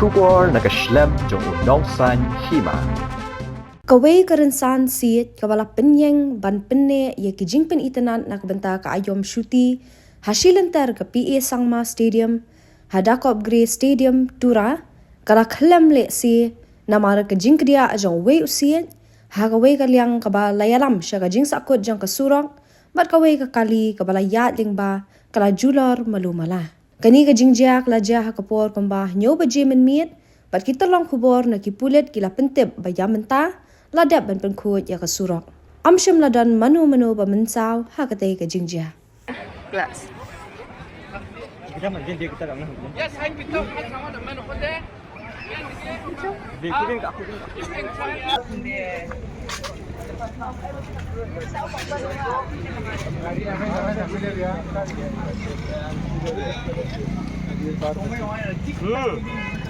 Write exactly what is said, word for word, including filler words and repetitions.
Khubor na ka shlem jong u nongsan hima. Kawei ka rynsan siej kaba la pynïeng ban pynneh ïa ki jingpynitynnad na ka bynta ka aïom shuti ha shi lynter ka P A Sangma Stadium, ha Dakop Grey Stadium, Tura, ka la khlem leh se namar ka jingkdiah jong uwei u siej ha kawei ka liang kaba la ïalam sha ka jingsahkut jong ka surok, bad kawei ka kali kaba la ïaid lyngba ka la julor malu mala. Kane ka jingjia ka la jia ha ka por kumba hynñiew baje mynmiet, bad ki tyllong khubor na ki pulit ki la pyntip ba ïa mynta la dep ban pynkhuid ïa ka surok. Ym shym la don mano mano ba mynsaw ha katei ka jingjia. Hmm.